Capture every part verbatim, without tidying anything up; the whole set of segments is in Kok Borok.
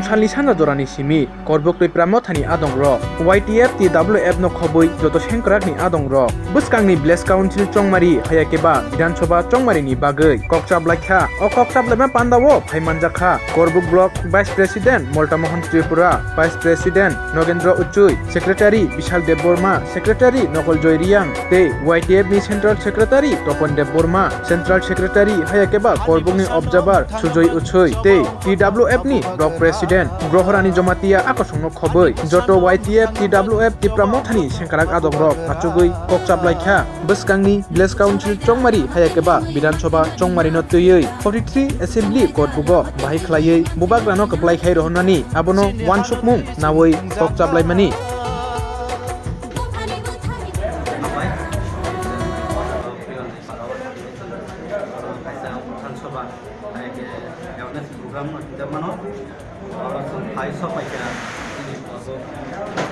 Salni sanja jorani simi Korbuk Tipra Mothani adongrok Y T F T W F no khobwi joto sengkrakni adongrok bwskangni Village Council Chongmari hayakeba Bidhan Sabha Chongmarini bagwi kokchap laikha. O kokchap laima pandao phaimanjakha Korbuk Block Vice President Molta Mohan Tripura, Vice President Nogendra Uchui, Secretary Bishal Debbarma, Secretary Nokol Joy Riang tei Y T F ni Central Secretary Topon Debbarma, Central Secretary hayakeba Korbukni Observer Sujoy Uchui tei T W F ni Block President Grohorani Jamatia akosongno khobwi joto Y T F, T W F, Tipra Mothani sengkrak adongrok achugwi kokchap laikha. Bwskangni Village Council Chongmari hayakeba Bidhan Sabha Chongmarino twiwi forty three Assembly Korbuk o bahai khlaiwi bubagrano kwplai khai rohornani abono uansukmung nawi kokchap laimani. Kaisa Bidhan Sabha, awareness program no twijak mano. Oro chwng phai sok paikha chini Korbuk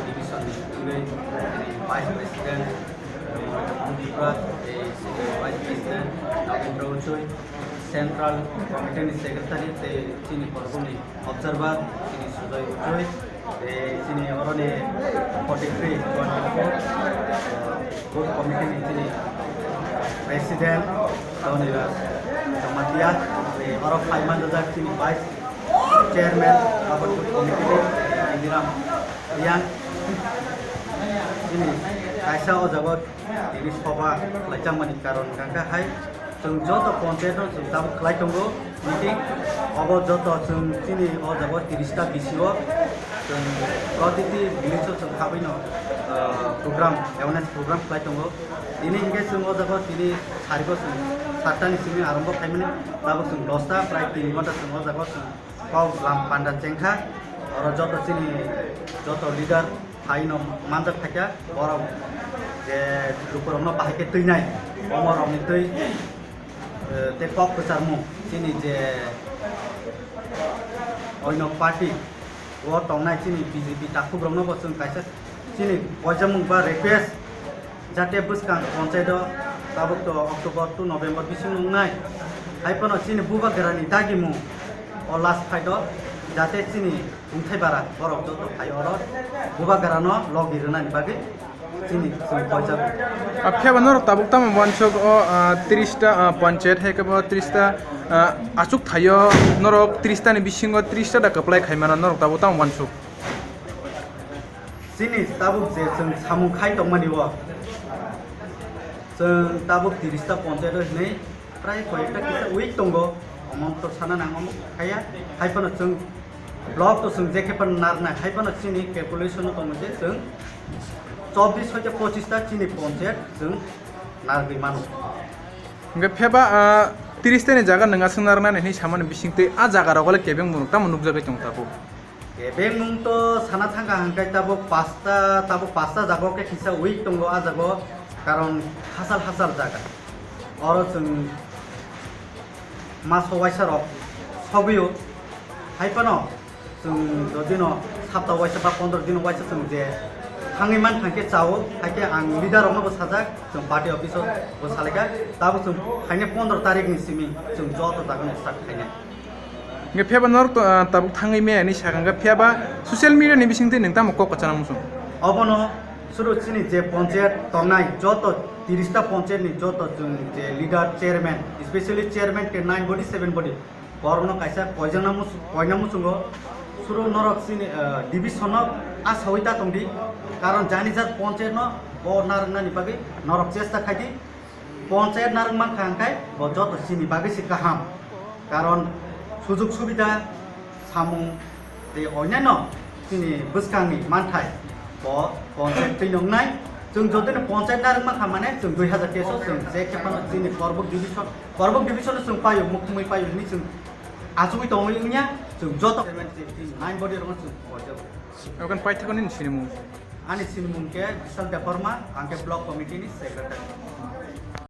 division ni twiwi chini Vice President Mohan Tripura, tei chini Vice President Nagendra Uchui, Central Committee ni Secretary tei chini Korbuk ni Observer chini Sujoy Uchui, tei chini oroni forty three twenty four Booth Committee ni chini President Doniraj Jamatia, tei oro phai manjak chini Vice Chairman Abot Booth Committee ni Indiram Riang. Chini kaisa o jaga tini soba khlaijakmani karon hwnkha hai chwng joto panchayat no chwng tabuk khlai tongo meeting. Obo joto chwng chini o jaga tiris ta B C o chwng protiti village o chwng khabwi no, ah, program, awareness program khlai tongo. Tini hinkhe chwng o jaga tini sariko chwng satta ni simi arombo khaimani, tabuk chwng dosta prai tin ghonta chwng o jaga chwng kok lam panda chengkha. Oro joto chini joto leader phaino manjak phaikha, borok je lukurokno bahai khe twinai, omorokni twi, eh, tei kok kwcharmung chini je oino party o tongnai chini B J P takhukrokno bo chwng kaisa chini koijakmung ba request, jate bwskang ponchai do tabuk to October to November bising wngnai, hai phano chini bubagrani dagimung o last fight o jate chini wngthai bara borok joto phai oro bubagrano logi rwnani bagwi chini chwng koijago. Ah, phiya ba norok tabuk tamo uansuk o, ah, tiris ta, ah, panchayat hai khe bo tiris ta, ah, achuk thaio norok tiris ta ni bisingo tiris ta da kwplai khai mano norok tabuk tamo uansuk? Chini tabuk je chwng samung khai tongmani o, chwng tabuk tiris ta ponchayat o hinwi prai koyekta kisa weak tongo, omo to sana nang omo khaya, hai phano chwng block to chwng je khe phano narnai, hai phano chini calculation o tongo je chwng chobbish hoite pochis ta chini ponchayat chwng nargwi mano. Hingke pheba, ah, tiris ta ni jaga nwng aswk narnani hinwi samani bisingtwi a jaga rogo le kebeng borok tamo nukjagwi tong tabuk? Kebengmung to sana thangkha hwnkhe tabuk pasta, tabuk pasta jaga o khe kisa weak tongo a jaga o, karon hachal hachal jaga. Oro chwng maso waisa rok sogwi o, hai phano chwng jodi no sapta waisa ba pondro din waisa chwng je thangwi man thangkhe chao, hai khe ang leader rok no bo sajak, chwng party office o bo salaikha, tabuk chwng phainai pondro tarik ni simi chwng joto jaga no start khainai. Hingke phiya ba norok to, ah, tabuk thangwi maya hinwi sakha, hingke phiya ba social media ni bisingtwi nwng tamo kok kwchana muchung? Obono suru chini je ponchayat tongnai joto tiris ta ponchayat ni joto chwng je leader, chairman, especially chairman khe nine body, seven body, borokno kaisa koijakna muchung, koina muchungo. Suru norok chini, ah, division no asawi ta tongdi, karon jani jat ponchayat no bo narwknani bagwi norok chesta khaidi. Ponchayat narwk mankha hwnkhe bo joto chini bagwi se kaham, karon sujuk subida, samung tei onyaino chini bwskangni manthai bo ponchayat twi nwngnai. Chwng jotoni ponchayat narwk mankha mane chwng dui hazar teis o chwng je khe phano chini Korbuk division, Korbuk division o chwng paio, mukhumui paio hinwi chwng achugwi tongwi wngya, chwng joto nine body rokno chwng koijago. Okan paithakgo nini sinimung? Ani sinimung khe Bishal Debbarma, ang khe block committee ni secretary.